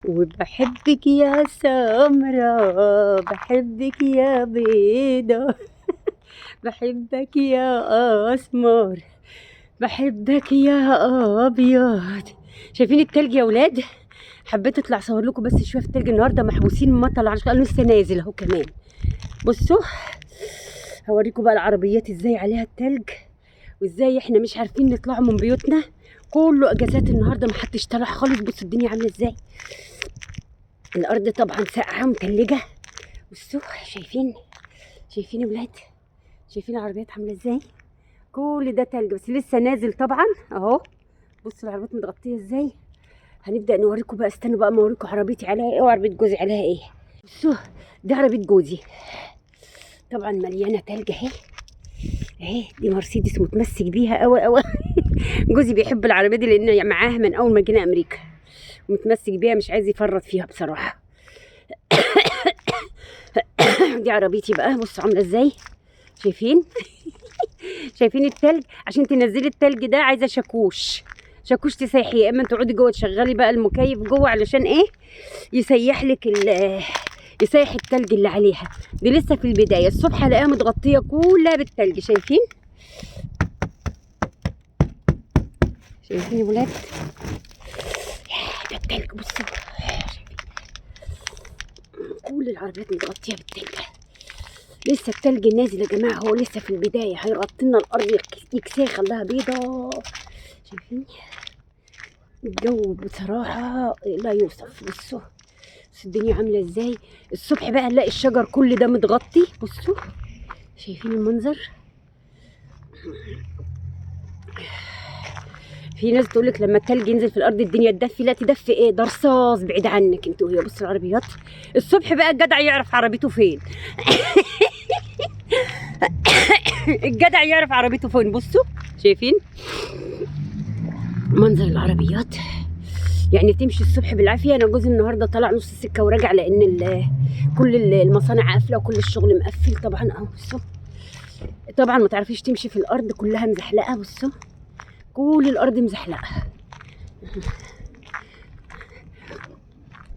وبحبك يا سمرة، بحبك يا بيضة، بحبك يا أسمر، بحبك يا أبيض. شايفين التلج يا ولاد؟ حبيت اطلع اصور لكم بس شوية في التلج. النهارده محبوسين ما طلعناش، قالوا لسه نازل اهو كمان. بصوا هوريكم بقى العربيات ازاي عليها التلج، وازاي احنا مش عارفين نطلع من بيوتنا. كله اجازات النهارده، ما حدش طلع خالص. بصوا الدنيا عامله ازاي، الارض طبعا ساقعه ومتلجه. بصوا شايفين، شايفين يا ولاد، شايفين العربيات عامله ازاي؟ كل ده تلج بس لسه نازل طبعا اهو. بصوا العربيات متغطيه ازاي. هنبدا نوريكم بقى، استنوا بقى ما اوريكم عربيتي عليها ايه وعربية جوزي عليها ايه. بصوا دي عربية جوزي طبعا مليانة تلج اهي اهي. دي مرسيدس متمسك بيها قوي قوي. جوزي بيحب العربية دي لان معاها من اول ما جينا امريكا، متمسك بيها مش عايز يفرط فيها بصراحة. دي عربيتي بقى، بصوا عامله ازاي. شايفين؟ شايفين التلج؟ عشان تنزلي التلج ده عايزه شاكوش، شاكوش تسيحيه، يا اما تقعدي جوه تشغلي بقى المكيف جوه علشان ايه؟ يسيح لك يسيح التلج اللي عليها. دي لسه في البداية، الصبح هلاقيها متغطيه كلها بالتلج. شايفين؟ شايفين يا ولاد؟ ده التلج. بصوا شايفين كل العربيات متغطيه بالتلج، لسه التلج نازل يا جماعة، هو لسه في البداية، هيغطي لنا الارض يكساها يخليها بيضة. شايفين الجو بصراحة لا يوصف. بصوا الدنيا عامله ازاي. الصبح بقى نلاقي الشجر كل ده متغطي. بصوا شايفين المنظر؟ في ناس تقولك لما التلج ينزل في الارض الدنيا تدفي، لا تدفي ايه، ده رصاص بعيد عنك انتوا. وهي بصوا العربيات الصبح بقى الجدع يعرف عربيته فين. الجدع يعرف عربيته فين. بصوا شايفين منظر العربيات؟ يعني تمشي الصبح بالعافية. انا جوزي النهارده طلع نص السكة ورجع لان كل المصانع قافله وكل الشغل مقفل طبعا اهو. بصوا طبعا ما تعرفيش تمشي في الارض، كلها مزحلقه. بصوا كل الارض مزحلقه.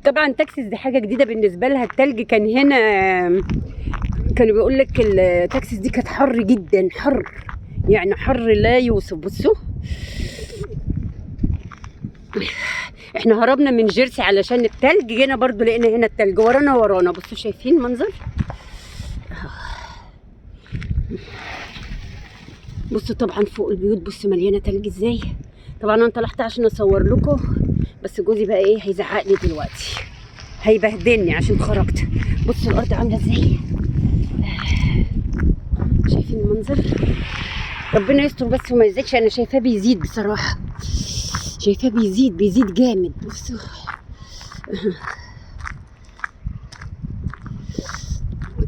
طبعا تكساس دي حاجة جديدة بالنسبة لها. التلج كان هنا، كانوا بيقول لك التكساس دي كانت حر جدا، حر يعني حر لا يوصف. بصوا احنا هربنا من جيرسي علشان التلج، جينا برضو لقينا هنا التلج ورانا ورانا. بصوا شايفين منظر؟ بصوا طبعا فوق البيوت، بصوا مليانة تلج ازاي. طبعا انا طلعت عشان اصور لكم، بس جوزي بقى ايه هيزعق لي دلوقتي، هيبهدلني عشان خرجت. بصوا الارض عامله ازاي، شايفين المنظر؟ ربنا يستر بس وما يزيدش. انا شايفاه بيزيد بصراحة، شايفاه بيزيد، بيزيد جامد. بصوا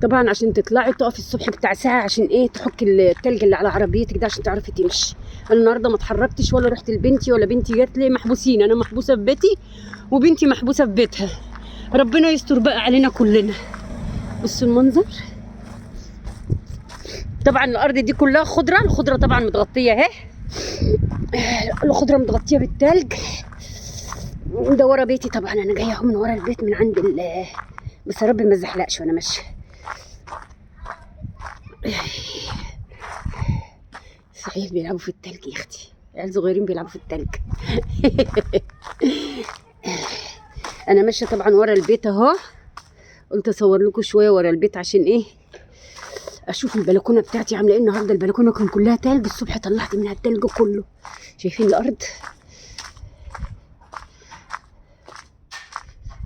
طبعا عشان تطلعي تقفي الصبح بتاع ساعة عشان ايه؟ تحكي التلج اللي على عربيتك ده عشان تعرفي تمشي. انا النهارده ما اتحركتش ولا رحت لبنتي ولا بنتي جات لي، محبوسين. انا محبوسة في بيتي وبنتي محبوسة في بيتها. ربنا يستر بقى علينا كلنا. بصوا المنظر. طبعا الارض دي كلها خضرة، الخضرة طبعا متغطيه اهي، الخضرة متغطيه بالتلج. ده ورا بيتي طبعا، انا جاية اهو من ورا البيت من عند بس يا رب ما ازحلقش وانا ماشية. صحيح بيلعبوا في التلج يا اختي، عيال صغيرين بيلعبوا في التلج. انا ماشية طبعا ورا البيت اهو، قلت اصور لكم شوية ورا البيت عشان ايه؟ اشوف البلكونه بتاعتي عامله ايه النهارده. البلكونه كان كلها تلج، الصبح طلعت منها التلج كله. شايفين الارض؟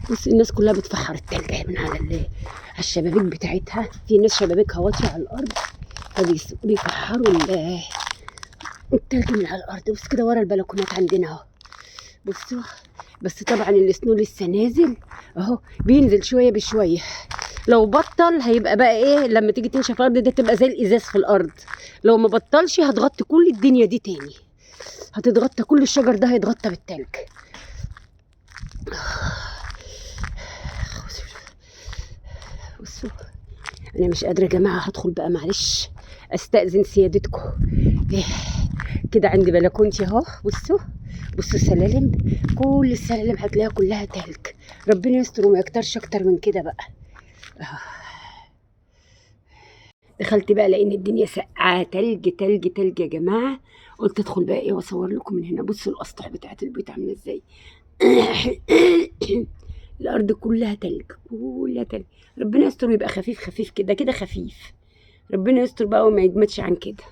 بص الناس كلها بتفحر التلج اهي من على الشبابيك بتاعتها. في ناس شبابيكها واطية على الارض فبيفحروا التلج من على الارض. بص كده ورا البلكونات عندنا اهو. بصوا بس طبعا السنو لسه نازل اهو، بينزل شوية بشوية. لو بطل هيبقى بقى ايه؟ لما تيجي تنشف الارض ده تبقى زي الازاز في الارض. لو ما بطلش هتغطي كل الدنيا دي تاني، هتتغطى كل الشجر ده هيتغطى بالتلج. بصوا انا مش قادرة يا جماعة، هدخل بقى معلش استاذن سيادتكم. كده عندي بلكونتي اهو. بصوا بصوا السلالم، كل السلالم هتلاقيها كلها تلج. ربنا يستر وما يكترش اكتر من كده بقى. دخلت بقى لان الدنيا سقعه تلج تلج تلج يا جماعة. قلت ادخل بقى ايه واصور لكم من هنا. بصوا الاسطح بتاعت البيت عامله ازاي. الارض كلها تلج، كلها تلج. ربنا يستر ويبقى خفيف خفيف كده كده خفيف. ربنا يستر بقى وما يجمدش عن كده.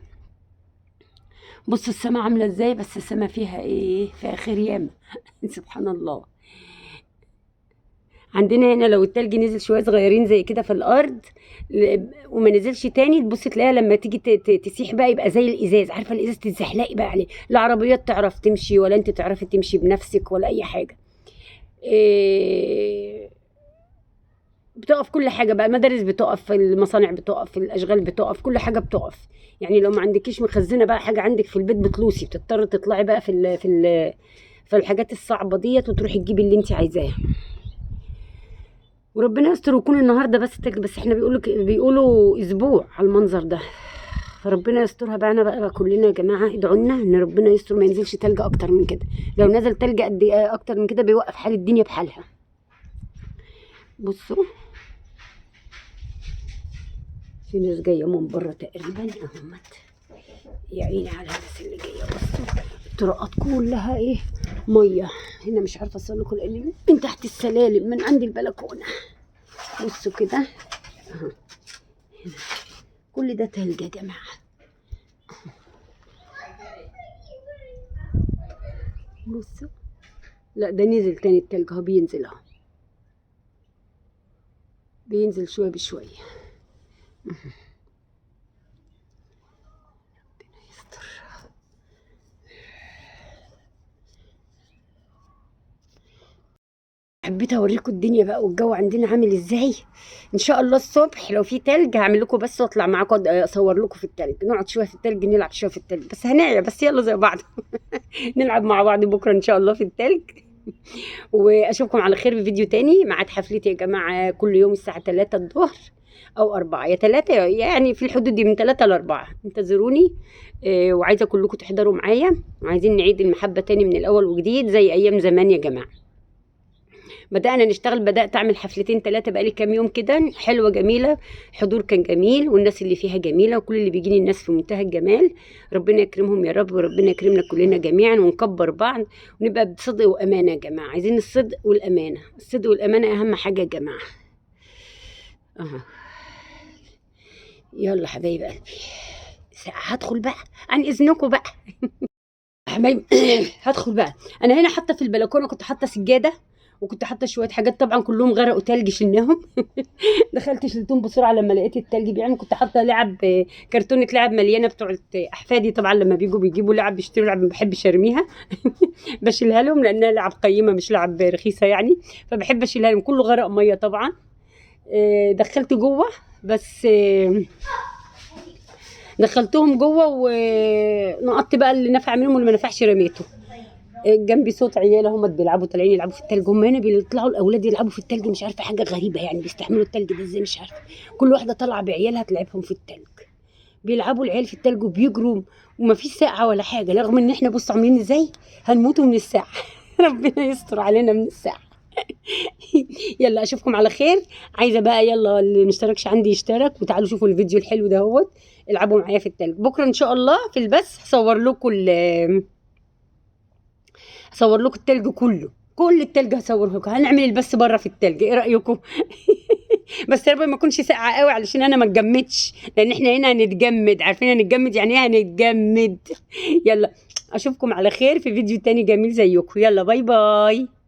بصوا السما عامله ازاي، بس السما فيها ايه، فيها خير ياما. سبحان الله. عندنا هنا لو التلج نزل شوية صغيرين زي كده في الارض وما نزلش تاني، تبص تلاقيها لما تيجي تسيح بقى يبقى زي الازاز، عارفه الازاز تتزحلقي بقى عليه، لا عربيات تعرف تمشي ولا انت تعرفي تمشي بنفسك ولا اي حاجة. بتقف كل حاجة بقى، المدارس بتقف، المصانع بتقف، الاشغال بتقف، كل حاجة بتقف. يعني لو ما عندكيش مخزنة بقى حاجة عندك في البيت بتلوسي، بتضطر تطلعي بقى في الحاجات الصعبة ديت وتروحي تجيبي اللي انت عايزاه. وربنا يستر ويكون النهارده بس تلج، بس احنا بيقولوا اسبوع على المنظر ده، فربنا يسترها بقى. انا بقى كلنا يا جماعة ادعوا لنا ان ربنا يستر ما ينزلش تلج اكتر من كده. لو نزل تلج قد ايه اكتر من كده بيوقف حال الدنيا بحالها. بصوا في ناس جاية من بره تقريبا اهمت، يا عيني على الناس اللي جاية. بصوا الطرقات كلها ايه، مية. هنا مش عارفه اصور لكم لان من تحت السلالم من عند البلكونه. بصوا كده اهو، هنا كل ده تلج يا جماعة. بصوا لا ده نزل تاني التلج اهو، بينزل اهو، بينزل شوية بشوية. ربنا يستر. حبيت اوريكم الدنيا بقى والجو عندنا عامل ازاي. ان شاء الله الصبح لو في تلج هعمل لكم بس واطلع معاكم اصور لكم في التلج، نقعد شوية في التلج، نلعب شوية في التلج، بس هنعيا بس يلا زي بعض. نلعب مع بعض بكره ان شاء الله في التلج. واشوفكم على خير في فيديو تاني. ميعاد حفلتي يا جماعة كل يوم الساعة 3 الظهر او 4، يا 3 يعني في الحدود دي من 3 ل 4. انتظروني، وعايزه كلكم تحضروا معايا. عايزين نعيد المحبة تاني من الاول وجديد زي ايام زمان يا جماعة. بدأنا نشتغل، بدأت أعمل حفلتين 3 بقالي كام يوم كده، حلوة جميلة، حضور كان جميل والناس اللي فيها جميلة، وكل اللي بيجيني الناس في منتهى الجمال. ربنا يكرمهم يا رب، وربنا يكرمنا كلنا جميعا، ونكبر بعض ونبقى بصدق وأمانة يا جماعة. عايزين الصدق والأمانة، الصدق والأمانة أهم حاجة يا جماعة. يلا حبايب قلبي، هدخل بقى عن إذنكم بقى. حبايب هدخل بقى. أنا هنا حاطة في البلكونة، كنت حاطة سجادة وكنت حاطه شوية حاجات، طبعا كلهم غرقوا تلج شلناهم. دخلت شلتهم بسرعة لما لقيت التلج بيعمل. كنت حاطه لعب، كرتونة لعب مليانة بتوع احفادي، طبعا لما بيجوا بيجيبوا لعب، بيشتروا لعب ما بحبش ارميها. بشيلها لهم لانها لعب قيمة مش لعب رخيصة يعني، فبحب اشيلها لهم. كله غرق مية طبعا. دخلت جوه بس، دخلتهم جوه ونقطت بقى اللي نفع منهم واللي ما نفعش رميته. جنبي صوت عيال هم بيلعبوا، طالعين يلعبوا في التلج. هم هنا بيطلعوا الاولاد يلعبوا في التلج، مش عارفه حاجة غريبة يعني بيستحملوا التلج ده ازاي مش عارفه. كل واحدة طالعه بعيالها تلعبهم في التلج، بيلعبوا العيال في التلج وبيجروا وما فيش ساقعه ولا حاجة، رغم ان احنا بصوا عاملين ازاي هنموتوا من الساقعه. ربنا يستر علينا من الساقعه. يلا اشوفكم على خير. عايزه بقى يلا اللي مشتركش عندي يشترك، وتعالوا شوفوا الفيديو الحلو ده اهوت، العبوا معايا في التلج. بكره ان شاء الله في البث هصور لكم هصور لكم التلج كله، كل التلج هصوره لكم. هنعمل البث بره في التلج، ايه رايكم؟ بس يا رب ما اكونش ساقعه قوي علشان انا ما اتجمدش، لان احنا هنا هنتجمد، عارفين هنتجمد يعني ايه هنتجمد. يلا اشوفكم على خير في فيديو تاني جميل زيكم. يلا bye bye.